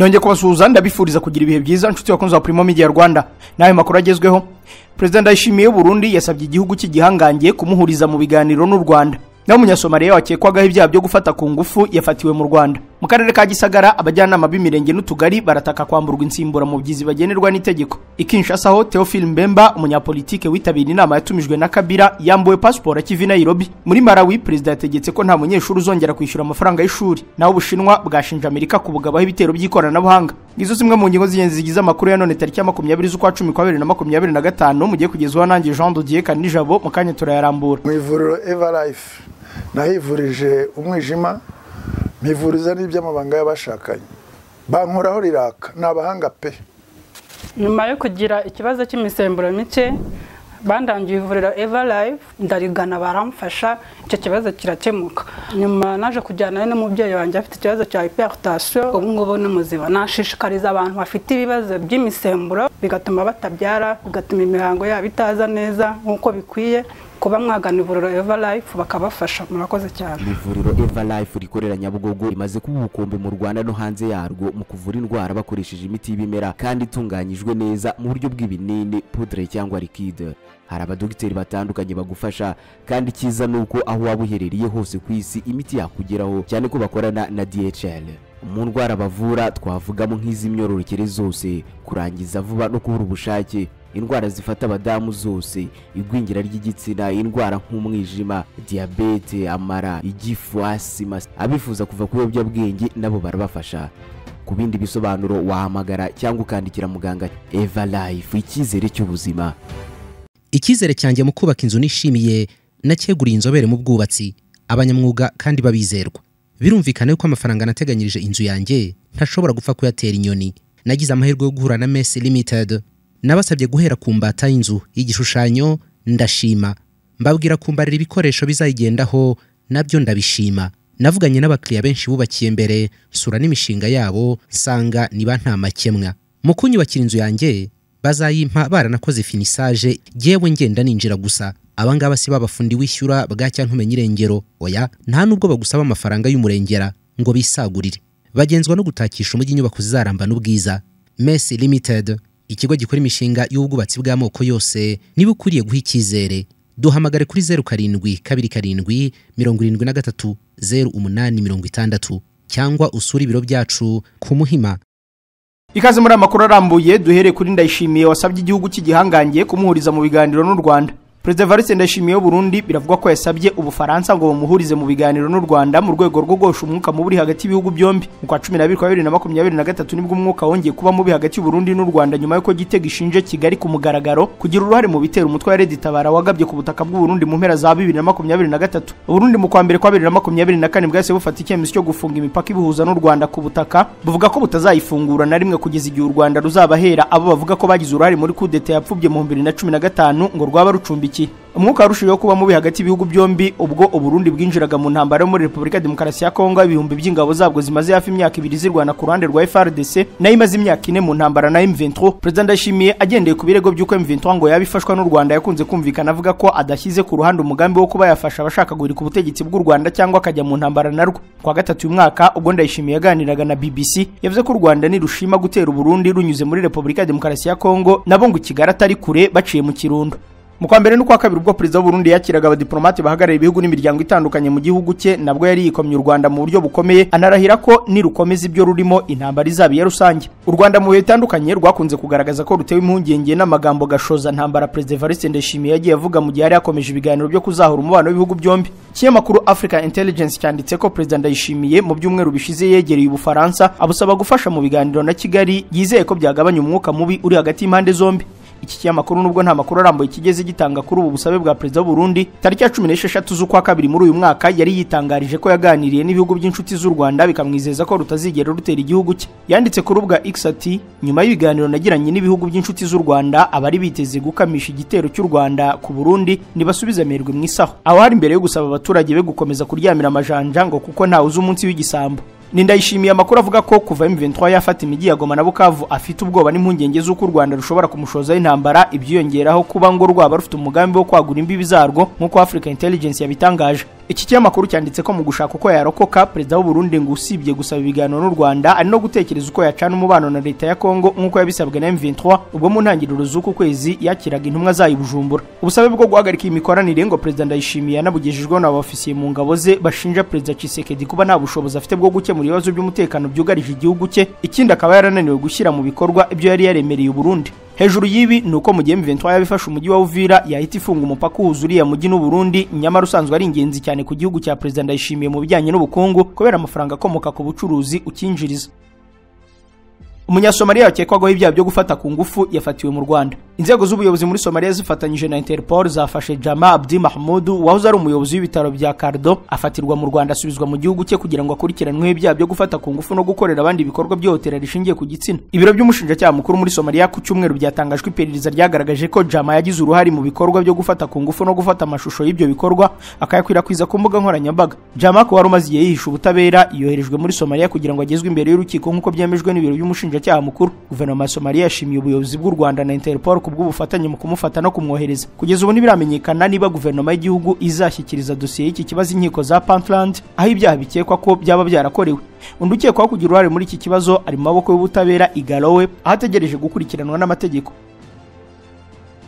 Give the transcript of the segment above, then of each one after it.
Nongeye kubasuhuza, ndabifuriza kugira ibihe byiza, inshuti bakunzi ba Primo Media Rwanda. Nawe makuru agezweho: Perezida Ndayishimiye Burundi yasabye igihugu cy'igihangange kumuhuriza mu biganiro n'u Rwanda. Naho Umunyasomalia wakekwagaho ibyaha byo gufata ku ngufu yafatiwe mu Rwanda. Mu karere ka Gisagara, abajyanama b'imirenge n'utugari barataka kwamburwa insimbura mu byizi bagenerwa n'itegeko. I Kinshasa ho, Theophile Mbemba, umunyapolitike witabiriye inama yatumijwe na Kabila, yambuwe passport akiva i Nairobi. Muri Malawi, perezida yategetse ko nta munyeshuri uzongera kwishyura amafaranga y'ishuri. Naho Ubushinwa bwashinja Amerika kubugabaho ibitero by'ikoranabuhanga. Ngizo zimwe mu ngingo z'ingenzi zigize amakuru ya none, tariki ya 20 z'ukwa 10 kwa 2025, mugiye kugezwaho nanjye Jean de Dieu Kanijabo. Mu kanya turayarambura. Mu ivuriro Eva Life nahivurije umwijima, mpivuriza n'iby'amabanga y'abashakanye, bankoraho riraka, ni abahanga pe. Nyuma yo kugira ikibazo cy'imisemburo mike, bandangiye ivuriro Eva Life, ndarigana, baramfasha, icyo kibazo kirakemuka. Nyuma naje kujyana n'umubyeyi wanjye afite ikibazo cya hypertension, ubu ngubu ni muzima. Nashishikariza abantu bafite ibibazo by'imisemburo bigatuma batabyara, bigatuma imihango yabo itaza neza nk'uko bikwiye, kuba mwagana ivuriro Eva Life bakabafasha. Murakoze cyane. Ivuriro Eva Life rikorera Nyabugogo rimaze kuba ubukombe mu Rwanda no hanze yarwo mu kuvura indwara bakoresheje imiti y'ibimera kandi itunganyijwe neza mu buryo bw'ibinini, poudre cyangwa liquide. Hari abadogiteri batandukanye bagufasha, kandi icyiza ni uko aho waba uherereye hose ku isi imiti yakugeraho, cyane ko bakorana na DHL. Mu ndwara bavura twavugamo nk'iz'imyororokere zose, kurangiza vuba no kubura ubushake, indwara zifata abadamu zose, igwingira ry'igitsina, indwara nk'umwijima, diyabete, amara, igifu, asima. Abifuza kuva ku biyobyabwenge nabo barabafasha. Ku bindi bisobanuro wahamagara cyangwa ukandikira muganga. Eva Life, icyizere cy'ubuzima. Icyizere cyanjye mu kubaka inzu nishimiye nacyeguriye inzobere mu bwubatsi, abanyamwuga kandi babizerwa. Birumvikana yuko amafaranga nateganyirije inzu yanjye ntashobora gupfa kuyatera inyoni. Nagize amahirwe yo guhura na Mesi Limited. Nabasabye guhera ku mbata y'inzu y'igishushanyo, ndashima. Mbabwira kumbarira ibikoresho bizayigendaho, nabyo ndabishima. Navuganye n'abakiriya benshi bubakiye mbere, nsura n'imishinga yabo, nsanga niba nta makemwa. Mu kunyubakira inzu yanjye bazayimpa baranakoze finissage, yewe ngenda ninjira gusa. Abangaba si babafundi wishyura bwacya ntumenye irengero, oya, nta nubwo bagusaba amafaranga y'umurengera ngo bisagurire. Bagenzwa no gutakisha umujyi inyubako zizaramba n'ubwiza. Mesi Limited, ikigo gikora imishinga y'ubwubatsi bw'amoko yose, niba ukwiriye guha icyizere, duhamagare kuri 0727 73 08 60 cyangwa usure ibiro byacu ku Muhima. Ikaze muri amakuru arambuye. Duhereye kuri Ndayishimiye wasabye igihugu cy'igihangange kumuhuriza mu biganiro n'u Rwanda. Perezida Evariste Ndayishimiye w'u Burundi biravugwa ko yasabye Ubufaransa ngo bumuhurize mu biganiro n'u Rwanda mu rwego rwo gosha umwuka mubi hagati y'ibihugu byombi. Mu kwa 12 kwa 2023 nibwo umwuka wongeye kuba mubi hagati y'u Burundi n'u Rwanda, nyuma y'uko Gitega ishinje Kigali ku mugaragaro kugira uruhare mu bitero umutwe wa Red Tabara wagabye ku butaka bw'u Burundi mu mpera za 2023. Burundi mu kwa mbere kwa 2024 bwahise bufata icyemezo cyo gufunga imipaka ibuhuza n'u Rwanda ku butaka, buvuga ko butazayifungura na rimwe kugeza igihe u Rwanda ruzabahera abo bavuga ko bagize uruhare muri coup d'état yapfubye mu 2015 ngo rwaba rucumbikiye. Umwuka warushijeho kuba mubi hagati y'ibihugu byombi ubwo Uburundi bwinjiraga mu ntambara yo muri Repubulika Demokarasi ya Kongo, ibihumbi by'ingabo zabwo zimaze hafi imyaka 2 zirwana ku ruhande rwa FARDC, nayo imaze imyaka 4 mu ntambara na M23. Perezida Ndayishimiye agendeye ku birego by'uko M23 ngo yabifashwa n'u Rwanda, yakunze kumvikana avuga ko adashyize ku ruhande umugambi wo kuba yafasha abashaka guhirika ubutegetsi bw'u Rwanda cyangwa akajya mu ntambara narwo. Kwa gatatu uyu mwaka, ubwo Ndayishimiye yaganiraga na BBC, yavuze ko u Rwanda nirushima gutera Uburundi runyuze muri Repubulika Demokarasi ya Kongo, nabo ngo Kigali atari kure baciye mu Kirundo. Mu kwa mbere n'ukwa kabiri, ubwo perezida w'u Burundi yakiraga abadiplomate bahagarariye ibihugu n'imiryango itandukanye mu gihugu cye, nabwo yari yikomye u Rwanda mu buryo bukomeye, anarahira ko nirukomeza ibyo rurimo intambara izaba iya rusange. U Rwanda mu bihe bitandukanye rwakunze kugaragaza ko rutewe impungenge n'amagambo gashoza ntambara Perezida Evariste Ndayishimiye yagiye avuga mu gihe yari yakomeje ibiganiro byo kuzahura umubano w'ibihugu byombi. Ikinyamakuru Africa Intelligence cyanditse ko Perezida Ndayishimiye mu byumweru bishize yegereye Ubufaransa, abusaba gufasha mu biganiro na Kigali, yizeye ko byagabanya umwuka mubi uri hagati y'impande zombi. Iki kinyamakuru, nubwo nta makuru arambuye kigeze gitanga kuri ubu busabe bwa perezida w'u Burundi, tariki ya 16 z'ukwa kabiri muri uyu mwaka yari yitangarije ko yaganiriye n'ibihugu by'inshuti z'u Rwanda, bikamwizeza ko rutazigera rutera igihugu cye. Yanditse ku rubuga X ati: "Nyuma y'ibiganiro nagiranye n'ibihugu by'inshuti z'u Rwanda, abari biteze gukamisha igitero cy'u Rwanda ku Burundi nibasubize amerwe mu isaho." Aho hari imbere yo gusaba abaturage be gukomeza kuryamira amajanja ngo kuko ntawe uzi umunsi w'igisambo. Ni Ndayishimiye amakuru avuga ko kuva M23 yafata imijyi ya Goma na Bukavu afite ubwoba n'impungenge z'uko u Rwanda rushobora kumushozaho intambara, ibyiyongeraho kuba ngo rwaba rufite umugambi wo kwagura imbibi zarwo nk'uko Africa Intelligence yabitangaje. Iki kinyamakuru cyanditse ko mu gushaka uko yarokoka, perezida w'u Burundi ngo usibye gusaba ibiganiro n'u Rwanda ari no gutekereza uko yacana umubano na leta ya Kongo nk'uko yabisabwe na M23 ubwo mu ntangiriro z'uku kwezi yakiraga intumwa zayo Bujumbura. Ubusabe bwo guhagarika iyi mikoranire ngo perezida Ndayishimiye yanabugejejweho n'abofisiye mu ngabo ze bashinja perezida Tshisekedi kuba nta bushobozi afite bwo gukemura ibibazo by'umutekano byugarije igihugu cye, ikindi akaba yarananiwe gushyira mu bikorwa ibyo yari yaremereye u Burundi. Hejuru y'ibi ni uko mu gihe M23 yabifashe umujyi wa Uvira yahita ifunga umupaka uhuza uriya mujyi n'u Burundi, nyamara usanzwe ari ingenzi cyane ku gihugu cya perezida Ndayishimiye mu bijyanye n'ubukungu kubera amafaranga akomoka ku bucuruzi ukinjiriza. Umunyasomaliya wakekwagaho ibyaha byo gufata ku ngufu yafatiwe mu Rwanda. Inzego z'ubuyobozi muri Somalia zifatanyije na Interpol zafashe Jama Abdi Mahmoud wahoze ari umuyobozi w'ibitaro bya Cardo, afatirwa mu Rwanda asubizwa mu gihugu cye kugira ngo akurikiranweho ibyaha byo gufata ku ngufu no gukorera abandi ibikorwa by'ihohotera rishingiye ku gitsina. Ibiro by'umushinjacyaha mukuru muri Somalia ku cyumweru byatangajwe iperereza ryagaragaje ko Jama yagize uruhare mu bikorwa byo gufata ku ngufu no gufata amashusho y'ibyo bikorwa akayakwirakwiza ku mbuga nkoranyambaga. Jama ko wari umaze igihe yihisha ubutabera yoherejwe muri Somalia kugira ngo agezwe imbere y'urukiko nk'uko byemejwe n'ibiro by'umushinjacyaha mukuru. Guverinoma ya Somalia yashimiye ubuyobozi bw'u Rwanda na Interpol kubw'ubufatanye mu kumufata no kumwohereza. Kugeza ubu ntibiramenyekana niba guverinoma y'igihugu izashyikiriza dosiye y'iki kibazo inkiko za Puntland aho ibyaha bikekwa ko byaba byarakorewe. Undi ukekwaho kugira uruhare muri iki kibazo ari mu maboko y'ubutabera i Garowe aho ategereje gukurikiranwa n'amategeko.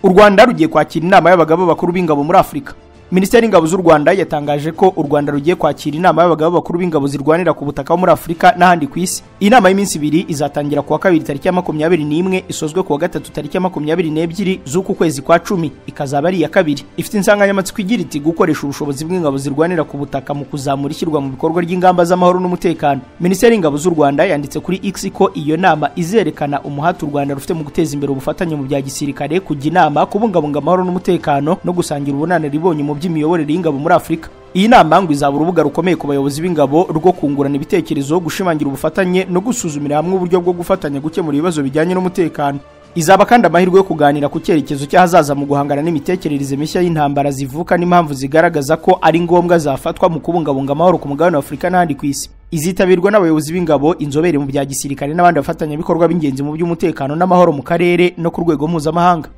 U Rwanda rugiye kwakira inama y'abagaba bakuru b'ingabo muri Afurika. Minisiteri y'Ingabo z'u Rwanda yatangaje ko u Rwanda rugiye kwakira inama y'abagaba bakuru b'ingabo zirwanira ku butaka muri Afurika n'ahandi ku isi. Iyi nama y'iminsi ibiri izatangira kuwa kabiri tariki ya 21 isozwe kuwa gatatu tariki ya 22 z'uku kwezi kwa 10, ikazaba ari iya kabiri. Ifite insanganyamatsiko igira iti gukoresha ubushobozi bw'ingabo zirwanira ku butaka mu kuzamura ishyirwa mu bikorwa ry'ingamba z'amahoro n'umutekano. Minisiteri y'Ingabo z'u Rwanda yanditse kuri X ko iyo nama izerekana umuhati u Rwanda rufite mu guteza imbere ubufatanye mu bya gisirikare, kujya inama, kubungabunga amahoro n'umutekano no gusangira ubunararibonye mu by'imiyoborere y'ingabo muri Afurika. Iyi nama ngo izaba urubuga rukomeye ku bayobozi b'ingabo rwo kungurana ibitekerezo, gushimangira ubufatanye no gusuzumira hamwe uburyo bwo gufatanya gukemura ibibazo bijyanye n'umutekano. Izaba kandi amahirwe yo kuganira ku cyerekezo cy'ahazaza mu guhangana n'imitekerereze mishya y'intambara zivuka n'impamvu zigaragaza ko ari ngombwa zafatwa mu kubungabunga amahoro ku mugabane wa Afurika n'ahandi ku isi. Izitabirwa n'abayobozi b'ingabo, inzobere mu bya gisirikare n'abandi bafatanyabikorwa b'ingenzi mu by'umutekano n'amahoro mu karere no ku rwego mpuzamahanga.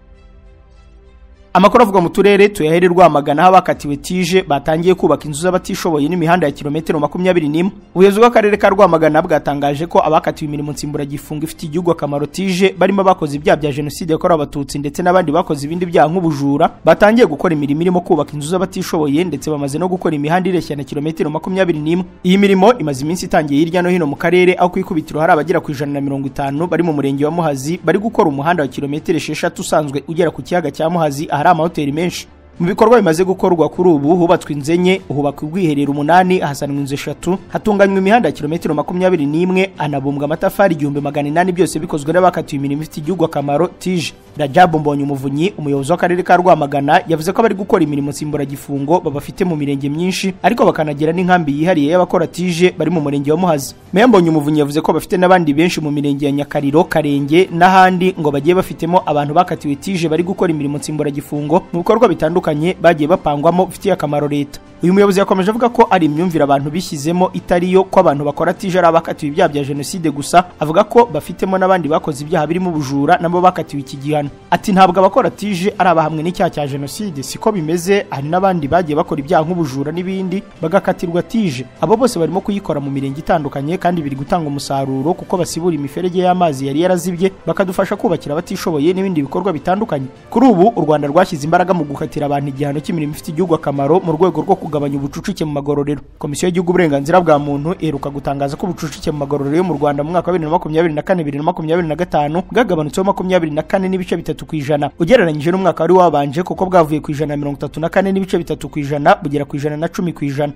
Amakuru avuga mu turere tuyahere Rwamagana aho abakatiwe tije batangiye kubaka inzu z'abatishoboye n'imihanda ya kilometero 21. Ubuyobozi bw'akarere ka Rwamagana bwatangaje ko abakatiwe imirimo nsimburagifungo ifite igihugu akamaro tije barimo abakoze ibyaha bya jenoside yakorewe Abatutsi ndetse n'abandi bakoze ibindi byaha nk'ubujura batangiye gukora imirimo irimo kubaka inzu z'abatishoboye ndetse bamaze no gukora imihanda ireshya na kilometero 21. Iyi mirimo imaze iminsi itangiye hirya no hino mu karere aho ku ikubitiro hari abagera ku 150 bari mu murenge wa Muhazi bari gukora umuhanda wa kilometero 6 usanzwe ugera ku kiyaga cya Muhazi ahari amahoteli menshi. Mu bikorwa bimaze gukorwa kuri ubu hubatswe inzu enye, hubakwa ubwiherero 8, hasanwa inzu 3, hatunganywa imihanda ya kilometero 21, anabumbwa amatafari 1800, byose bikozwe n'abakatiwe imirimo ifite igihugu akamaro tije. Rajabu Mbonye Umuvunyi, umuyobozi w'akarere ka Rwamagana, yavuze ko abari gukora imirimo nsimburagifungo babafite mu mirenge myinshi ariko bakanagira n'inkambi yihariye y'abakora tije bari mu murenge wa Muhazi. Meya Mbonye Umuvunyi yavuze ko bafite n'abandi benshi mu mirenge ya Nyakariro, Karenge n'ahandi ngo bagiye bafitemo abantu bakatiwe tije bari gukora imirimo nsimburagifungo mu bikorwa bitandukanye bagiye bapangwamo bifitiye akamaro leta. Uyu muyobozi yakomeje avuga ko ari imyumvire abantu bishyizemo itariyo ko abantu bakora tije ari abakatiwe ibyaha bya jenoside gusa, avuga ko bafitemo n'abandi bakoze ibyaha birimo ubujura nabo bakatiwe iki gihano. Ati ntabwo abakora tije ari abahamwe n'icyaha cya jenoside, siko bimeze, hari n'abandi bagiye bakora ibyaha nk'ubujura n'ibindi bagakatirwa tije. Abo bose barimo kuyikora mu mirenge itandukanye kandi biri gutanga umusaruro kuko basibura imiferege y'amazi yari yarazibye, bakadufasha kubakira abatishoboye n'ibindi bikorwa bitandukanye. Kuri ubu u Rwanda rwashyize imbaraga mu gukatira abantu igihano cy'imirimo ifite igihugu akamaro mu rwego rwo kugabanya ubucucike mu magororero. Komisiyo y'igihugu uburenganzira bwa muntu iheruka gutangaza ko ubucucike mu magororero yo mu Rwanda mu mwaka wa 2024-2025 bwagabanutseho 24.3% ugereranyije n'umwaka wari wabanje, kuko bwavuye ku 134.3% bugera ku 110%.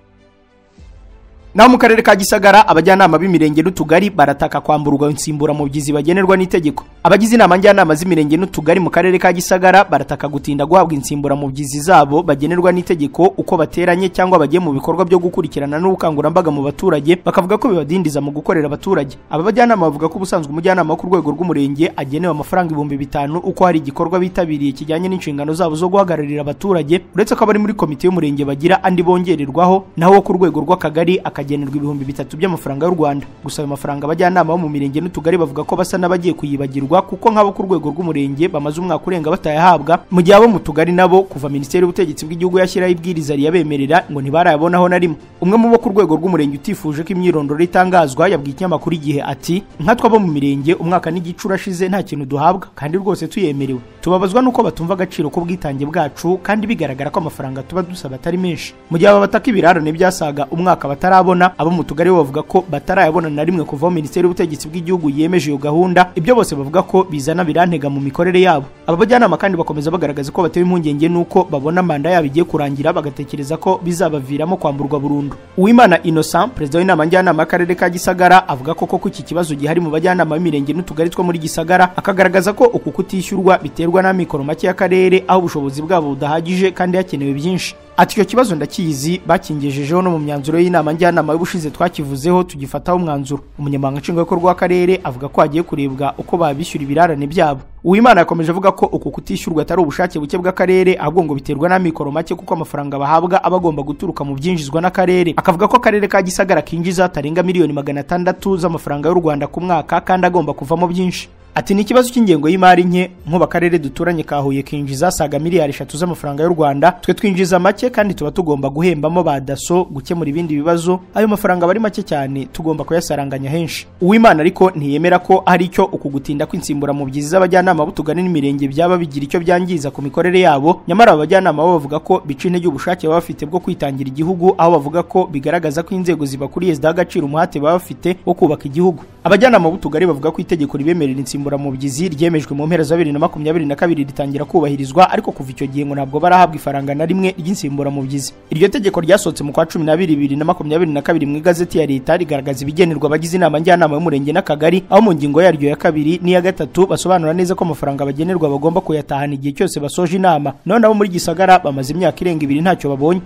Naho mu karere ka Gisagara abajyanama b'imirenge n'utugari barataka kwamburwa insimburamubyizi bagenerwa n'itegeko. Abagize inama njyanama z'imirenge n'utugari mu karere ka Gisagara barataka gutinda guhabwa insimburamubyizi zabo bagenerwa n'itegeko uko bateranye cyangwa bagiye mu bikorwa byo gukurikirana n'ubukangurambaga mu baturage, bakavuga ko bibadindiza mu gukorera abaturage. Aba bajyanama bavuga ko ubusanzwe umujyanama wo ku rwego rw'umurenge agenewe amafaranga 5000 uko hari igikorwa bitabiriye kijyanye n'inshingano zabo zo guhagararira abaturage, uretse ko abari muri komite y'umurenge bagira andi bongererwaho, naho wo ku rwego rw'akagari bakagenerwa 3000 by'amafaranga y'u Rwanda. Gusa ayo mafaranga abajyanama bo mu mirenge n'utugari bavuga ko basa n'abagiye kuyibagirwa, kuko nk'abo ku rwego rw'umurenge bamaze umwaka urenga batayahabwa, mu gihe abo mu tugari nabo kuva Minisiteri y'Ubutegetsi bw'Igihugu yashyiraho ibwiriza riyabemerera ngo ntibarayabonaho na rimwe. Umwe mu bo ku rwego rw'umurenge utifuje ko imyirondoro itangazwa yabwiye ikinyamakuru Igihe ati: "Nkatwe abo mu mirenge umwaka n'igice urashize nta kintu duhabwa kandi rwose tuyemerewe. Tubabazwa nuko batumva agaciro k'ubwitange bwacu kandi bigaragara ko amafaranga tuba dusaba atari menshi." Mu gihe aba bataka ibirarane byasaga umwaka batarabona, abo mu tugari bo bavuga ko batarayabona na rimwe kuva Minisiteri y'Ubutegetsi bw'Igihugu yemeje iyo gahunda. Ibyo bose bavuga ko bizana birantega mu mikorere yabo. Aba bajyanama kandi bakomeza bagaragaza ko batewe impungenge nuko babona manda yabo igiye kurangira, bagatekereza ko bizabaviramo kwamburwa burundu. Uwimana Innocent, perezida w'inama njyanama y'akarere ka Gisagara, avuga ko koko iki kibazo gihari mu bajyanama b'imirenge n'utugari two muri Gisagara, akagaragaza ko uku kutishyurwa biterwa n'amikoro make y'akarere, aho ubushobozi bwabo budahagije kandi hakenewe byinshi. Ati: "Icyo kibazo ndakizi, bakingejejeho no mu myanzuro y'inama njyanama y'ubushize twakivuzeho tugifataho umwanzuro." Umunyamabanga nshingwabikorwa w'akarere avuga ko hagiye kurebwa uko babishyura ibirarane byabo. Uwimana yakomeje avuga ko uku kutishyurwa atari ubushake buke bw'akarere, ahubwo ngo biterwa n'amikoro make, kuko amafaranga bahabwa aba agomba guturuka mu byinjizwa n'akarere. Akavuga ko akarere ka Gisagara kinjiza atarenga miliyoni 600 z'amafaranga y'u Rwanda ku mwaka kandi agomba kuvamo byinshi. Ati: "Ni ikibazo cy'ingengo y'imari nke, nk'ubu akarere duturanye ka Huye kinjiza saga miliyari 3 z'amafaranga y'u Rwanda, twe twinjiza make kandi tuba tugomba guhembamo ba DASSO, gukemura ibindi bibazo, ayo mafaranga bari make cyane tugomba kuyasaranganya henshi." Uwimana ariko ntiyemera ko hari icyo uku gutinda kw'insimbura mu byizi z'abajyanama b'utugari n'imirenge byaba bigira icyo byangiza ku mikorere yabo. Nyamara aba bajyanama bo bavuga ko bica intege ubushake baba bafite bwo kwitangira igihugu, aho bavuga ko bigaragaza ko inzego zibakuriye zidaha agaciro umuhate baba bafite wo kubaka igihugu. Abajyanama b'utugari bavuga ko itegeko ribemerera insimburamubyizi ryemejwe mu mpera za 2022 ritangira kubahirizwa, ariko kuva icyo gihe ngo ntabwo barahabwa ifaranga na rimwe ry'insimburamubyizi. Iryo tegeko ryasohotse mu kwa 12 2022 mu igazeti ya leta, rigaragaza ibigenerwa abagize inama njyanama y'umurenge n'akagari, aho mu ngingo yaryo ya 2 n'iya 3 basobanura neza ko amafaranga bagenerwa bagomba kuyatahana igihe cyose basoje inama. None abo muri Gisagara bamaze imyaka irenga 2 ntacyo babonye.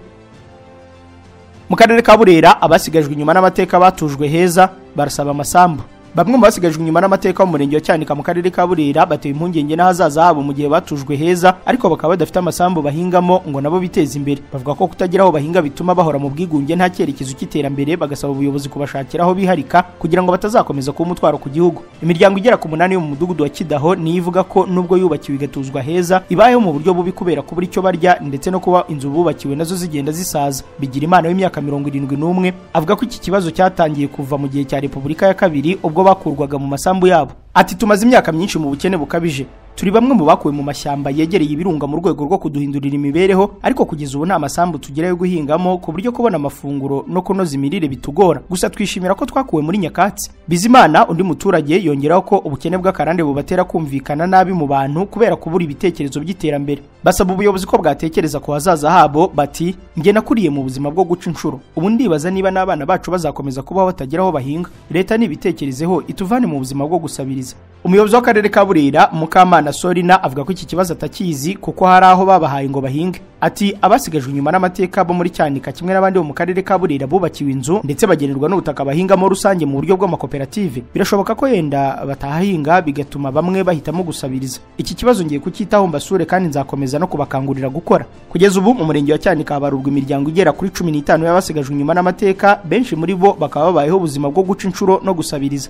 Mu karere ka Burera abasigajwe inyuma n'amateka batujwe heza barasaba amasambu. Bamwe mu basigajwe inyuma n'amateka mu murenge wa Cyanika mu karere ka Burera batewe impungenge n'ahazaza habo mu gihe batujwe heza, ariko bakaba badafite amasambu bahingamo ngo nabo biteze imbere. Bavuga ko kutagira aho bahinga bituma bahora mu bwigunge nta cyerekezo cy'iterambere, bagasaba ubuyobozi kubashakira aho biharika kugira ngo batazakomeza kuba umutwaro ku gihugu. Imiryango igera ku 8 yo mu mudugudu wa Kidaho niyo ivuga ko nubwo yubakiwe igatuzwa heza, ibayeho mu buryo bubi kubera kubura icyo barya ndetse no kuba inzu bubakiwe nazo zigenda zisaza. Bigira Imana w'imyaka 71 avuga ko iki kibazo cyatangiye kuva mu gihe cya Repubulika ya kabiri ubwo bakurwaga mu masambu yabo. Ati: "Tumaze imyaka myinshi mu bukene bukabije, turi bamwe mu bakuwe mu mashyamba yegereye ibirunga mu rwego rwo kuduhindurira imibereho, ariko kugeza ubu nta masambu tugira yo guhingamo, ku buryo kubona amafunguro no kunoza imirire bitugora. Gusa twishimira ko twakuwe muri nyakatsi." Bizimana, undi muturage, yongeraho ko ubukene bw'akarande bubatera kumvikana nabi mu bantu kubera kubura ibitekerezo by'iterambere. Basaba ubuyobozi ko bwatekereza ku hazaza habo. Bati: "Njye nakuriye mu buzima bwo guca inshuro, ubu ndibaza niba n'abana bacu bazakomeza kubaho batagira aho bahinga. Leta nibitekerezeho ituvane mu buzima bwo gusabiriza." Umuyobozi w'akarere ka Burera, Mukamana Sorina, avuga ko iki kibazo atakizi kuko hari aho babahaye ngo bahinge. Ati: "Abasigajwe inyuma n'amateka bo muri Cyanika kimwe n'abandi bo mu karere ka Burera bubakiwe inzu ndetse bagenerwa n'ubutaka bahingamo rusange mu buryo bw'amakoperative. Birashoboka ko yenda batahahinga bigatuma bamwe bahitamo gusabiriza. Iki kibazo ngiye kucyitaho mbasure kandi nzakomeza no kubakangurira gukora." Kugeza ubu mu murenge wa Cyanika habarurwa imiryango igera kuri 15 y'abasigajwe inyuma n'amateka, benshi muri bo bakaba babayeho ubuzima bwo guca inshuro no gusabiriza.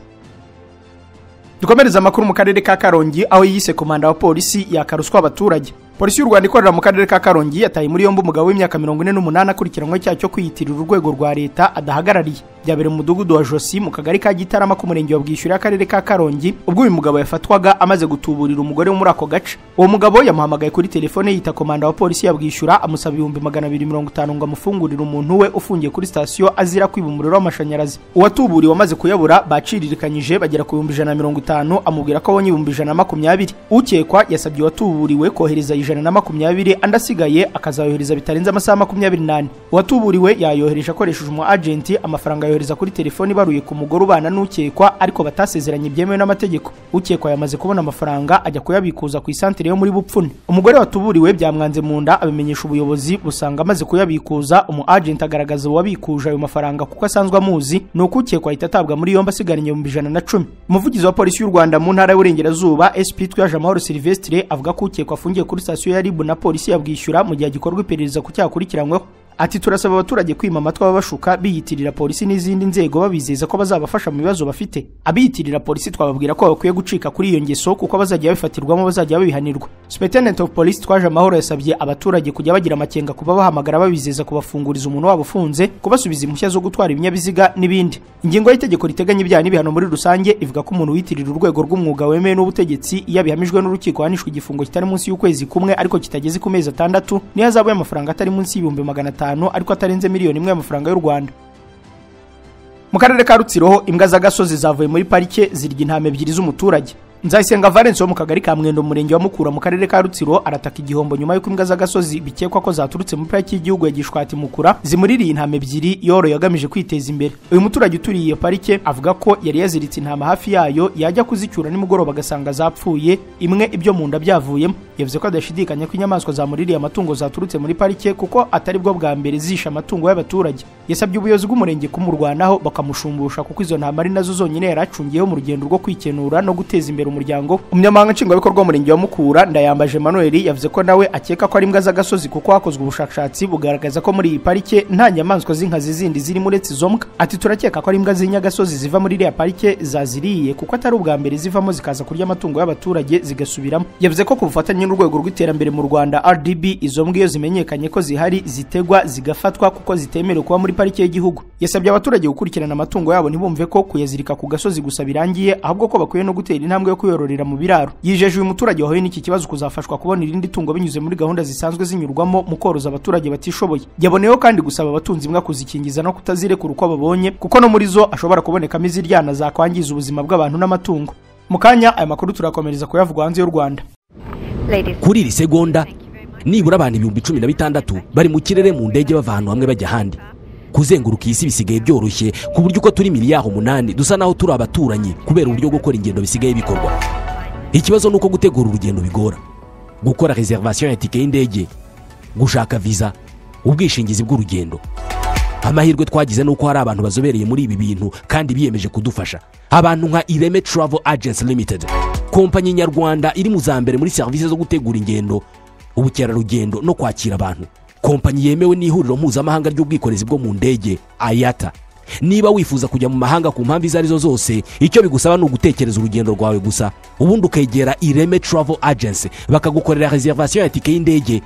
Dukomereza amakuru mu karere ka Karongi, aho yise komanda wa polisi yakaruswa abaturage. Polisi y'u Rwanda ikorera mu karere ka Karongi yataye muri yombi umugabo w'imyaka 48 akurikiranywe icyaha cyo kwiyitirira urwego rwa leta adahagarariye. Byabereye mu mudugudu wa Josi mu kagari ka Gitarama k'umurenge wa Bwishyura akarere ka Karongi, ubwo uyu mugabo yafatwaga amaze gutuburira umugore wo muri ako gace. Uwo mugabo yamuhamagaye kuri telefone yita komanda wa polisi ya Bwishyura, amusaba 250,000 ngo amufungurire umuntu we ufungiye kuri sitasiyo azira kwiba umuriro w'amashanyarazi. Uwatuburiwe amaze kuyabura baciririkanyije bagera ku 150,000, amubwira ko abonye 120,000. Ukekwa yasabye uwatuburiwe kohereza 120, andi asigaye akazayohereza bitarenze amasaha 24. Uwatuburiwe yayohereje akoresheje umu agent, amafaranga yohereza kuri telefoni ibaruye ku mugore ubana n'ukekwa, ariko batasezeranye byemewe n'amategeko. Ukekwa yamaze kubona amafaranga ajya kuyabikuza ku isantere yo muri Bupfune. Umugore watuburiwe byamwanze mu nda abimenyesha ubuyobozi, busanga amaze kuyabikuza. Umu agent agaragaza uwabikuje ayo mafaranga kuko asanzwe amuzi, nuko ukekwa ahita atabwa muri yombi asigaranye 110,000. Umuvugizi wa polisi y'u Rwanda mu ntara y'Uburengerazuba SP Twajamahoro Sylvestre avuga ko ukekwa afungiye kuri sitasiyo ya RIB na polisi ya Bwishyura mu gihe gikorwa iperereza ku cyaha akurikiranyweho. Ati turasaba abaturage kwima amatwi ababashuka biyitirira polisi n'izindi nzego babizeza ko bazabafasha mu bibazo bafite. Abiyitirira polisi twababwira ko bakwiye gucika kuri iyo ngeso kuko bazajya babifatirwamo, bazajya babihanirwa. Superintendent of Police Twajamahoro yasabye abaturage kujya bagira amakenga kuba bahamagara babizeza kubafunguriza umuntu wabo ufunze, kubasubiza impushya zo gutwara ibinyabiziga n'ibindi. Ingingo y'itegeko riteganya ibyaha n'ibihano muri rusange ivuga ko umuntu wiyitirira urwego rw'umwuga wemewe n'ubutegetsi iyo abihamijwe n'urukiko ahanishwa igifungo kitari munsi y'ukwezi kumwe ariko kitageze ku mezi 6 n'ihazabu y'amafaranga atari munsi y'500,000 ariko atarenze 1,000,000 y'amafaranga y'u Rwanda. Mu karere ka Rutsiro imbwa z'agasozi zavuye muri parike zirya intama 2 z'umuturage. Nzayisenga Valence wo mu kagari ka Mwendo murenge wa Mukura mu karere ka Rutsiro arataka igihombo nyuma y'uko imbwa z'agasozi bikekwa ko zaturutse muri pariki y'igihugu ya Gishwati Mukura zimuririye intama 2 yoroye agamije kwiteza imbere. Uyu muturage uturiye iyo parike avuga ko yari yaziritse intama hafi yayo yajya kuzicyura nimugoroba agasanga zapfuye, imwe ibyo mu nda byavuyemo. Yavuze ko adashidikanya ko inyamaswa zamuririye amatungo zaturutse muri parike kuko atari bwo bwa mbere zisha amatungo y'abaturage. Yasabye ubuyobozi bw'umurenge kumurwanaho bakamushumbusha kuko izo ntama ari nazo zonyine yaracungiyeho mu rugendo rwo kwikenura no guteza imbere umuryango. Umunyamabanga nshingwabikorwa w'umurenge wa Mukura Ndayambaje Emmanuel yavuze ko nawe akeka ko ari imbwa z'agasozi kuko hakozwe ubushakashatsi bugaragaza ko muri iyi parike nta nyamaswa z'inkazi zindi zirimo uretse izo mbwa. Ati turakeka ko ari imbwa z'inyagasozi ziva muri iriya parike zaziriye kuko atari ubwa mbere zivamo zikaza kurya amatungo y'abaturage zigasubiramo. Yavuze ko ku bufatanye n'urwego rw'iterambere mu Rwanda RDB izo mbwa iyo zimenyekanye ko zihari zitegwa zigafatwa kuko zitemerewe kuba muri parike y'igihugu. Yasabye abaturage gukurikirana amatungo yabo ntibumve ko kuyazirika ku gasozi gusa birangiye, ahubwo ko bakwiye no gutera intambwe yo kuyororera mu biraro. Yijeje uyu muturage wahuye n'iki kibazo kuzafashwa kubona irindi tungo binyuze muri gahunda zisanzwe zinyurwamo mu koroza abaturage batishoboye. Yaboneyeho kandi gusaba abatunzi imbwa kuzikingiza no kutazirekura uko babonye kuko no muri zo ashobora kubonekamo iziryana zakwangiza ubuzima bw'abantu n'amatungo. Mu kanya aya makuru turakomereza kuyavugwa hanze y'u Rwanda. Kuri iri segonda nibura abantu 16,000 bari mu kirere mu ndege bava ahantu hamwe bajya ahandi. Kuzenguruka isi bisigaye byoroshye ku buryo uko turi 8 miliyari dusa naho turi abaturanyi kubera uburyo gukora ingendo bisigaye bikorwa. Ikibazo nuko gutegura urugendo bigora, gukora reservation ya tike y'indege, gushaka visa, ubwishingizi bw'urugendo. Amahirwe twagize nuko hari abantu bazobereye muri ibi bintu kandi biyemeje kudufasha. Abantu nka Ireme Travel Agency Limited, kompanyi nyarwanda iri mu za mbere muri serivisi zo gutegura ingendo, ubukerarugendo no kwakira abantu. Kompanyi yemewe n'ihuriro mpuzamahanga ry'ubwikorezi bwo mu ndege IATA. Niba wifuza kujya mu mahanga ku mpamvu izo arizo zose, icyo bigusaba ni ugutekereza urugendo rwawe gusa, ubundi ukegera Ireme Travel Agency bakagukorera reservation ya tike y'indege,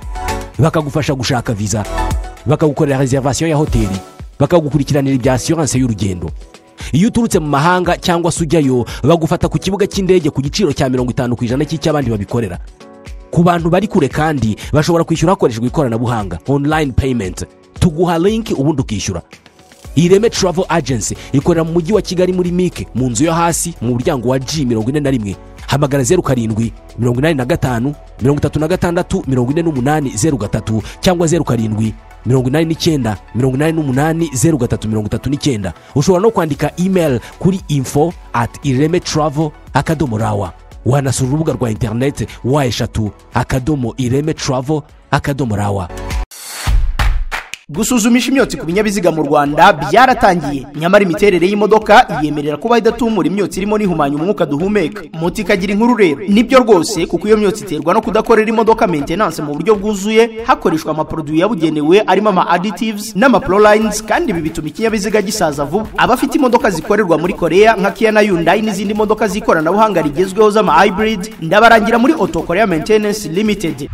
bakagufasha gushaka visa, bakagukorera reservation ya hoteli, bakagukurikiranira ibya assurance y'urugendo. Iyo uturutse mu mahanga cyangwa se ujyayo, bagufata ku kibuga cy'indege ku giciro cya 50% cy'icy'abandi babikorera. Ku bantu bari kure kandi bashobora kwishyura hakoreshejwe ikoranabuhanga, online payment. Tuguha link ubundi ukishyura. Ireme Travel Agency ikorera mu mujyi wa Kigali muri MIC mu nzu yo hasi mu muryango wa G41. Hamagara 07 85 36 48 03 cyangwa 07 89 88 03 39. Ushobora no kwandika email kuri info@iremetravel.rw. Wanasura urubuga rwa internet www.iremetravel.rw. Gusuzumisha imyotsi ku binyabiziga mu Rwanda byaratangiye, nyamara imiterere y'imodoka yemerera kuba idatumura imyotsi irimo n'ihumanya umwuka duhumeka. Moto ikagira inkuru rero nibyo rwose, kuko iyo myotsi iterwa no kudakorera imodoka maintenance mu buryo bwuzuye hakoreshwa amaproduit yabugenewe arimo ama additives n'ama prolines, kandi ibi bituma ikinyabiziga gisaza vuba. Abafite imodoka zikorerwa muri Korea nka Kia na Hyundai n'izindi modoka z'ikoranabuhanga rigezweho z'ama hybrid, ndabarangira muri Auto Korea Maintenance Limited.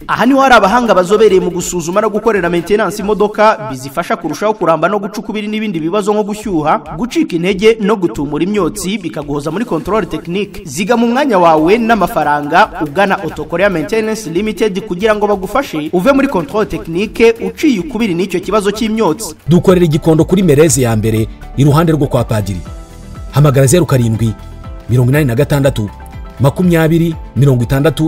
Aha niho hari abahanga bazobereye mu gusuzuma no gukorera maintenance imodoka bizifasha kurushaho kuramba no guca ukubiri n'ibindi bibazo nko gushyuha, gucika intege no gutumura imyotsi, bikaguhoza muri contrôle technique. Ziga mu mwanya wawe n'amafaranga ugana Auto Korea Maintenance Limited kugira ngo bagufashe uve muri contrôle technique uciye ukubiri n'icyo kibazo cy'imyotsi. Dukorera Igikondo kuri Mereze ya mbere iruhande rwo kwa Padiri. Hamagara 07 86 20 60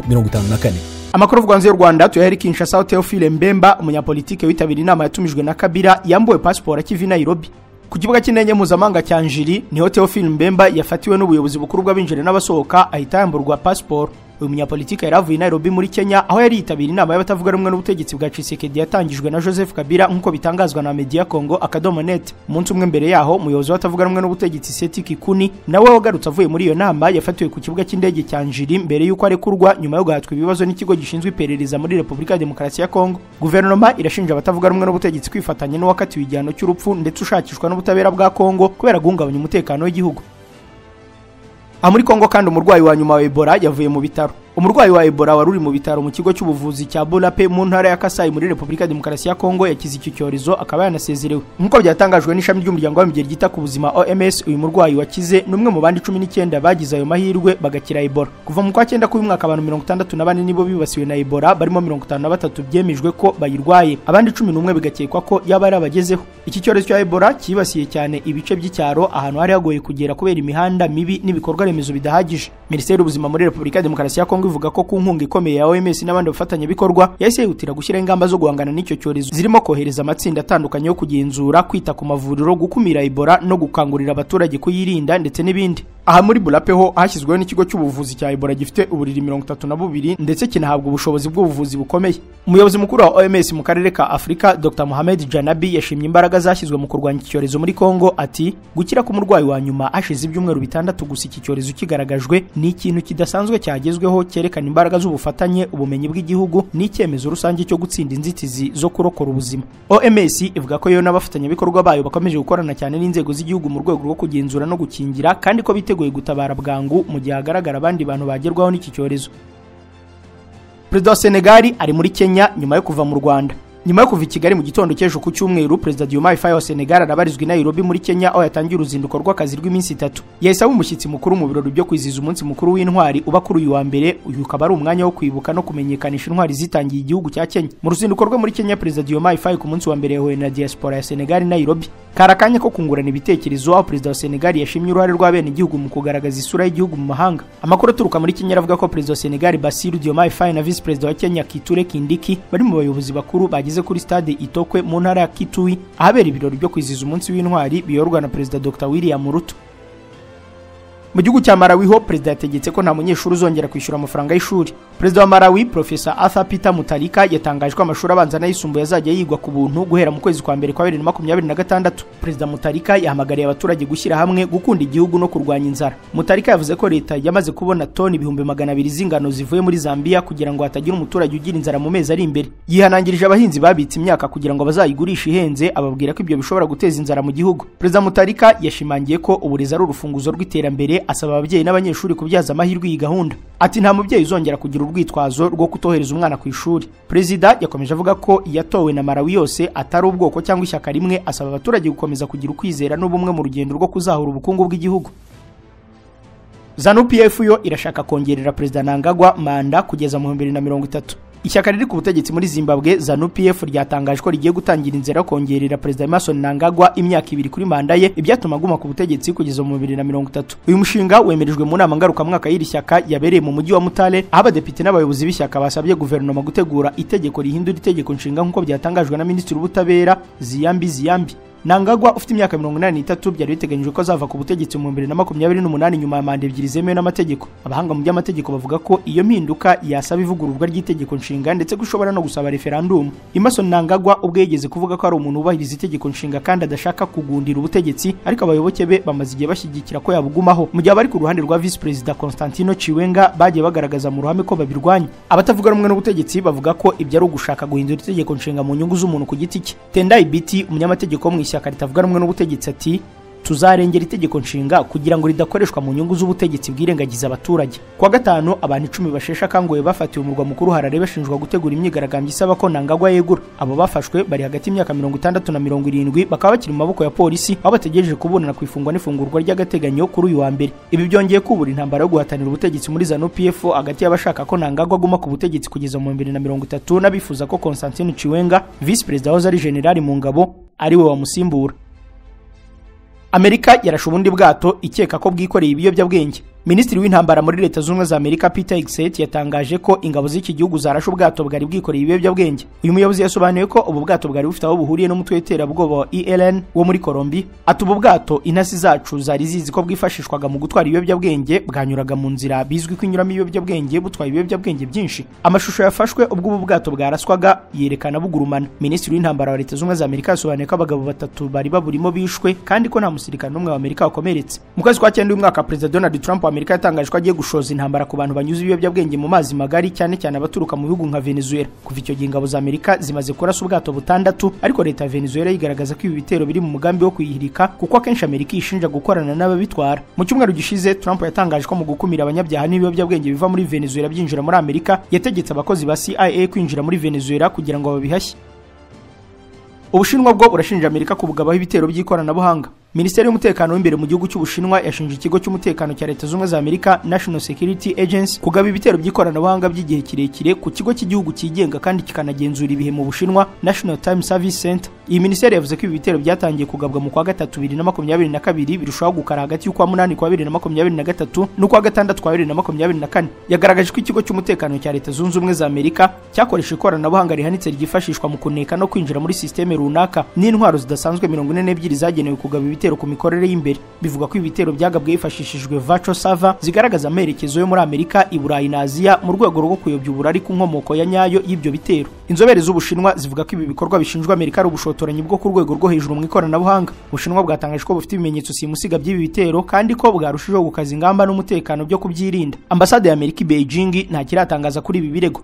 54. Amakuru avugwa hanze y'u Rwanda tuyahere Kinshasa. Theophile Mbemba, umunyapolitike witabiriye inama yatumijwe na Kabila, yambuwe passport akiva i Nairobi. Ku kibuga cy'indege mpuzamahanga cya Njiri niho Theophile Mbemba yafatiwe n'ubuyobozi bukuru bw'abinjira n'abasohoka, ahita yamburwa passport. Uyu munyapolitike yari avuye i Nairobi muri Kenya, aho yari yitabira inama y'abatavuga rumwe n'ubutegetsi bwa Tshisekedi yatangijwe na Joseph Kabila, nk'uko bitangazwa na Media Congo akadomo net. Umunsi umwe mbere yaho, umuyobozi w'abatavuga rumwe n'ubutegetsi Seti Kikuni nawe wagarutse avuye muri iyo nama yafatiwe ku kibuga cy'indege cya Njiri mbere y'uko arekurwa nyuma yo guhatwa ibibazo n'ikigo gishinzwe iperereza muri Repubulika ya Demokarasi ya Kongo. Guverinoma irashinja abatavuga rumwe n'ubutegetsi kwifatanya n'uwakatiwe igihano cy'urupfu ndetse ushakishwa n'ubutabera bwa Kongo kubera guhungabanya umutekano w'igihugu. Muri Kongo kandi, umurwayi wa nyuma wa Ebola yavuye mu bitaro. Umurwayi wa Ebola wari uri mu bitaro mu kigo cy'ubuvuzi cya Bulape mu ntara ya Kasai muri Repubulika ya Demokarasi ya Kongo yakize iki cyorezo, akaba yanasezerewe, nk'uko byatangajwe n'ishami ry'umuryango w'abibumbye ryita ku buzima OMS. Uyu murwayi wakize ni umwe mu bandi 19 bagize ayo mahirwe bagakira Ebola. Kuva mu kwa cyenda k'uyu mwaka, abantu 64 nibo bibasiwe na Ebola, barimo 53 byemejwe ko bayirwaye, abandi 11 bigakekwa ko yaba ari abagezeho. Iki cyorezo cya Ebola cyibasiye cyane ibice by'icyaro, ahantu hari hagoye kugera kubera imihanda mibi n'ibikorwa remezo bidahagije. Minisiteri y'Ubuzima muri Repubulika ya Demokarasi ya Kongo ivuga ko ku nkunga ikomeye ya OMS n'abandi bafatanyabikorwa, yahise yihutira gushyiraho ingamba zo guhangana n'icyo cyorezo, zirimo kohereza amatsinda atandukanye yo kugenzura, kwita ku mavuriro, gukumira Ebola no gukangurira abaturage kuyirinda, ndetse n'ibindi. Aha muri Bulape ho hashyizweho n'ikigo cy'ubuvuzi cya Ebola gifite uburiri 32, ndetse kinahabwa ubushobozi bw'ubuvuzi bukomeye. Umuyobozi mukuru wa OMS mu karere ka Afurika, Dr Mohamed Janabi, yashimye imbaraga zashyizwe mu kurwanya iki cyorezo muri Kongo. Ati: "Gukira k'umurwayi wa nyuma hashize ibyumweru 6 gusa iki cyorezo kigaragajwe ni ikintu kidasanzwe cyagezweho, cyerekana imbaraga z'ubufatanye, ubumenyi bw'igihugu n'icyemezo rusange cyo gutsinda inzitizi zo kurokora ubuzima." OMS ivuga ko yo n'abafatanyabikorwa bayo bakomeje gukorana cyane n'inzego z'igihugu mu rwego rwo kugenzura no gukingira, kandi ko biteguye gutabara bwangu mu gihe hagaragara abandi bantu bagerwaho n'iki cyorezo. Perezida wa Senegali ari muri Kenya nyuma yo kuva mu Rwanda. Nyuma yo kuva i Kigali mu gitondo cy'ejo ku cyumweru, Perezida Diomaye Faye wa Senegal arabarizwa i Nairobi muri Kenya, aho yatangiye uruzinduko rw'akazi rw'iminsi 3. Yahise aba umushyitsi mukuru mu birori byo kwizihiza umunsi mukuru w'intwari uba kuri uyu wa mbere. Uyu ukaba ari umwanya wo kwibuka no kumenyekanisha intwari zitangiye igihugu cya Kenya. Mu ruzinduko rwe muri Kenya, Perezida Diomaye Faye ku munsi wa mbere yahuye na diaspora ya Senegal i Nairobi. Kari akanya ko kungurana ibitekerezo, aho Perezida wa Senegal yashimye uruhare rw'abenegihugu mu kugaragaza isura y'igihugu mu mahanga. Amakuru aturuka muri Kenya aravuga ko Perezida wa Senegal Bassirou Diomaye Faye na Visi Perezida wa Kenya Kithure Kindiki bari mu bayobozi bakuru bageze kuri stade Itokwe mu ntara ya Kitui, ahabera ibirori byo kwizihiza umunsi w'intwari biyorwa na Perezida Dr William Ruto. Mu gihugu cya Malawi ho, perezida yategetse ko nta munyeshuri uzongera kwishyura amafaranga y'ishuri. Perezida wa Malawi, Profesa Arthur Peter Mutharika, yatangaje ko amashuri abanza n'ayisumbuye azajya yigwa ku buntu guhera mu kwezi kwa mbere kwa 2026. Perezida Mutharika yahamagariye abaturage gushyira hamwe, gukunda igihugu no kurwanya inzara. Mutharika yavuze ko leta yamaze kubona toni 200,000 z'ingano zivuye muri Zambia kugira ngo hatagira umuturage ugira inzara mu mezi ari imbere. Yihanangirije abahinzi babitse imyaka kugira ngo bazayigurishe ihenze, ababwira ko ibyo bishobora guteza inzara mu gihugu. Perezida Mutharika yashimangiye ko uburezi ari urufunguzo rw'iterambere, asaba ababyeyi n'abanyeshuri kubyaza amahirwe iyi gahunda. Ati: "Nta mubyeyi uzongera kugira urwitwazo rwo kutohereza umwana ku ishuri." Perezida yakomeje avuga ko yatowe na Malawi yose, atari ubwoko cyangwa ishyaka rimwe, asaba abaturage gukomeza kugira ukwizera n'ubumwe mu rugendo rwo kuzahura ubukungu bw'igihugu. ZANU PF yo irashaka kongerera Perezida Mnangagwa manda kugeza mu 2030. Ishyaka riri ku butegetsi muri Zimbabwe, ZANU PF, ryatangaje ko rigiye gutangira inzira yo kongerera Perezida Emmerson Mnangagwa imyaka 2 kuri manda ye, ibyatuma aguma ku butegetsi kugeza mu 2030. Uyu mushinga wemerejwe mu nama ngarukamwaka y'iri shyaka yabereye mu mujyi wa Mutare, aho abadepite n'abayobozi b'ishyaka basabye guverinoma gutegura itegeko rihindura itegeko nshinga, nk'uko byatangajwe na Minisitiri w'Ubutabera Ziyambi Ziyambi. Mnangagwa ufite imyaka 83 byari biteganyijwe ko azava ku butegetsi mu 2028 nyuma ya manda ebyiri zemewe n'amategeko. Abahanga mu by'amategeko bavuga ko iyo mpinduka yasaba ivugururwa ry'itegeko nshinga, ndetse ko ishobora no gusaba referendum. Emmerson Mnangagwa ubwo yigeze kuvuga ko ari umuntu wubahiriza itegeko nshinga kandi adashaka kugundira ubutegetsi, ariko abayoboke be bamaze igihe bashyigikira ko yabugumaho, mu gihe abari ku ruhande rwa Visi Perezida Constantino Chiwenga bagiye bagaragaza mu ruhame ko babirwanya. Abatavuga rumwe n'ubutegetsi bavuga ko ibyo ari ugushaka guhindura itegeko nshinga mu nyungu z'umuntu ku giti cye. Tendai Biti, umunyamategeko wo mu ishyaka ritavuga rumwe n'ubutegetsi, ati: "Tuzarengera itegeko nshinga kugira ngo ridakoreshwa mu nyungu z'ubutegetsi bwirengagiza abaturage." Kuwa gatanu, abantu 10 basheshe akanguhe bafatiwe umurwa mukuru Harare bashinjwa gutegura imyigaragambyo isaba ko Mnangagwa yegura. Abo bafashwe bari hagati y'imyaka 60 na 70, bakaba bakiri mu maboko ya polisi, aho bategereje kuburana ku ifungwa n'ifungurwa ry'agateganyo kuri uyu wa mbere. Ibi byongeye kubura intambara yo guhatanira ubutegetsi muri ZANU PF hagati y'abashaka ko Mnangagwa aguma ku butegetsi kugeza mu 2030 n'abifuza ko Constantino Chiwenga, visi perezida wahoze ari generali mu ngabo, ari we wamusimbura. Amerika yarashe ubundi bwato ikeka ko bwikoreye ibiyobyabwenge. Minisitiri w'intambara muri Leta Zunze Ubumwe za Amerika Peter Hegseth yatangaje ko ingabo z'iki gihugu zarashe ubwato bwari bwikoreye ibiyobyabwenge. Uyu muyobozi yasobanuye ko ubu bwato bwari bufite aho buhuriye n'umutwe w'iterabwoba wa ELN wo muri Colombia. Ati ubu bwato intasi zacu zari zizi ko bwifashishwaga mu gutwara ibiyobyabwenge, bwanyuraga mu nzira bizwi ko inyuramo ibiyobyabwenge, butwaye ibiyobyabwenge byinshi. Amashusho yafashwe ubwo ubu bwato bwaraswaga yerekana bugurumana. Minisitiri w'intambara wa Leta Zunze Ubumwe za Amerika yasobanuye ko abagabo batatu bari baburimo bishwe kandi ko nta musirikare n'umwe wa Amerika wakomeretse. Mu kwezi kwa 9 uyu mwaka Perezida Donald Trump wa Amerika yatangaje ko agiye gushoza intambara ku bantu banyuze ibiyobyabwenge mu mazi magari, cyane cyane abaturuka mu bihugu nka Venezuela. Kuva icyo gihe ingabo za Amerika zimaze kurasa ubwato butandatu, ariko leta ya Venezuela yigaragaza ko ibi bitero biri mu mugambi wo kuyihirika, kuko akenshi Amerika ishinja gukorana n'ababitwara. Mu cyumweru gishize Trump yatangaje ko mu gukumira abanyabyaha n'ibiyobyabwenge biva muri Venezuela byinjira muri Amerika, yategetse abakozi ba CIA kwinjira muri Venezuela kugira ngo babihashye. Ubushinwa bwo burashinja Amerika kubugabaho ibitero by'ikoranabuhanga. Minisiteri y'umutekano w'imbere mu gihugu cy'Ubushinwa yashinje ikigo cy'umutekano cya Leta Zunze Ubumwe za Amerika National Security Agency kugaba ibitero by'ikoranabuhanga by'igihe kirekire ku kigo cy'igihugu cyigenga kandi kikanagenzura ibihe mu Bushinwa National Time Service Center. Iyi minisiteri yavuze ko ibi bitero byatangiye kugabwa mu kwa 3 2022 birushaho gukara hagati y'ukwa 8 kwa 2023 n'ukwa 6 kwa 2024. Yagaragaje ko ikigo cy'umutekano cya Leta Zunze Ubumwe za Amerika cyakoresha ikoranabuhanga rihanitse ryifashishwa mu kuneka no kwinjira muri systeme runaka n'intwaro zidasanzwe 42 zagenewe kugaba ibitero ku mikorere y'imbere. Bivuga ko ibitero byagabwe hifashishijwe virtual server zigaragaza amerekezo yo muri Amerika, i Burayi na Aziya mu rwego rwo kuyobya uburari ku nkomoko ya nyayo y'ibyo bitero. Inzobere z'Ubushinwa zivuga ko ibi bikorwa bishinjwa Amerika ari ubushotoranyi bwo ku rwego rwo hejuru mu ikoranabuhanga. Ubushinwa bwatangaje ko bufite ibimenyetso simusiga by'ibi bitero kandi ko bwarushijeho gukaza ingamba n'umutekano byo kubyirinda. Ambasade ya Amerika i Beijing nta kiratangaza kuri ibi birego.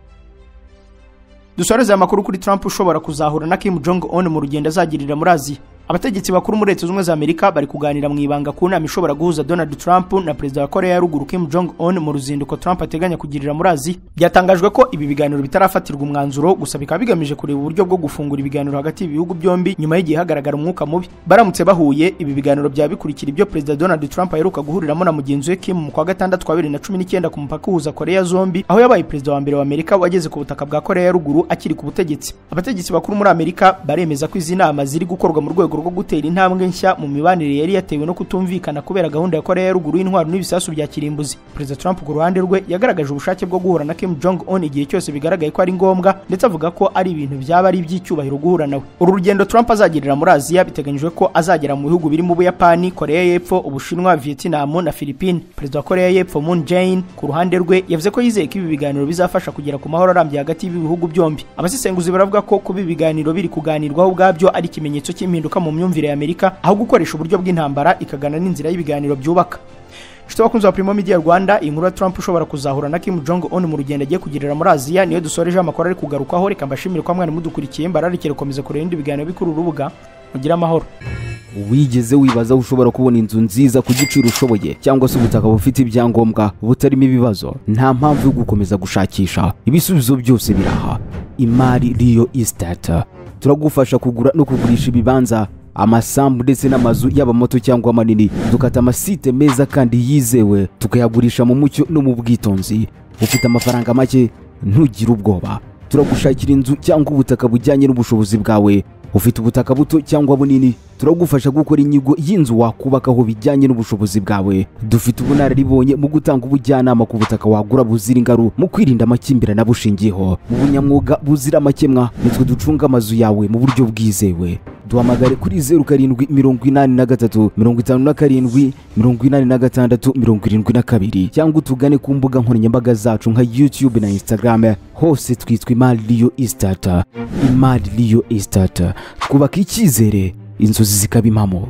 Dusoreze amakuru kuri Trump ushobora kuzahura na Kim Jong Un mu rugendo azagirira muri Aziya. Abategetsi bakuru muri Leta Zunze Ubumwe za Amerika bari kuganira mu ibanga ku nama ishobora guhuza Donald Trump na Perezida wa Korea ya Ruguru Kim Jong Un mu ruzinduko Trump ateganya kugirira muri Aziya. Byatangajwe ko ibi biganiro bitarafatirwa umwanzuro, gusa bikaba bigamije kureba uburyo bwo gufungura ibiganiro hagati y'ibihugu byombi nyuma y'igihe hagaragara umwuka mubi. Baramutse bahuye, ibi biganiro byaba bikurikira ibyo Perezida Donald Trump aheruka guhuriramo na mugenzi we Kim mu kwa 6 kwa 2019 ku mupaka uhuza Korea zombi, aho yabaye perezida wa mbere wa Amerika wageze ku butaka bwa Korea ya Ruguru akiri ku butegetsi. Abategetsi bakuru muri Amerika baremeza ko izi nama ziri gukorwa mu rwego rwo gutera intambwe nshya mu mibanire yari yatewe no kutumvikana kubera gahunda ya Korea ya Ruguru y'intwaro n'ibisasu bya kirimbuzi. Perezida Trump ku ruhande rwe yagaragaje ubushake bwo guhura na Kim Jong Un igihe cyose bigaragaye ko ari ngombwa, ndetse avuga ko ari ibintu byaba ari iby'icyubahiro guhura nawe. Uru rugendo Trump azagirira muri Aziya biteganyijwe ko azagera mu bihugu birimo Ubuyapani, Korea y'Epfo, Ubushinwa, Vietnam na Philippines. Perezida wa Korea y'Epfo Moon Jae-in ku ruhande rwe yavuze ko yizeye ko ibi biganiro bizafasha kugera ku mahoro arambye hagati y'ibihugu byombi. Abasesenguzi baravuga ko kuba ibiganiro biri kuganirwaho ubwabyo ari ikimenyetso cy'impinduka mu myumvire ya Amerika, aho gukoresha uburyo bw'intambara ikagana n'inzira y'ibiganiro byubaka. Inshuti bakunzi ba Primo Media Rwanda, inkuru ya Trump ushobora kuzahura na Kim Jong Un mu rugendo agiye kugirira muri Aziya niyo dusoreje amakuru ari kugarukwaho. Reka mbashimire kwa mwana mudukurikiye, mbararikire gukomeza kureba ibindi biganiro bikuru urubuga. Mugire amahoro. Wigeze wibaza ushobora kubona inzu nziza ku giciro ushoboye cyangwa se ubutaka bufite ibyangombwa butarimo ibibazo? Nta mpamvu yo gukomeza gushakisha, ibisubizo byose biraha. Imari Real Estate turagufasha kugura no kugurisha ibibanza, amasambu ndetse n'amazu yaba mato cyangwa manini. Dukata amasite meza kandi yizewe, tukayagurisha mu mucyo no mu bwitonzi. Ufite amafaranga make, ntugire ubwoba, turagushakira inzu cyangwa ubutaka bujyanye n'ubushobozi bwawe. Ufite ubutaka buto cyangwa bunini, turagufasha gukora inyigo y'inzu wakubakaho bijyanye n'ubushobozi bwawe. Dufite ubunararibonye mu gutanga ubujyanama ku butaka wagura buzira ingaru, mu kwirinda amakimbirane abushingiyeho. Mu bunyamwuga buzira amakemwa, nitwe ducunga amazu yawe mu buryo bwizewe. Duhamagare kuri 07 83 57 86 72 cyangwa utugane ku mbuga nkoranyambaga zacu nka YouTube na Instagram, hose twitwa Imari Real Estate. Imari Real Estate, twubaka icyizere, inzozi zikaba impamo.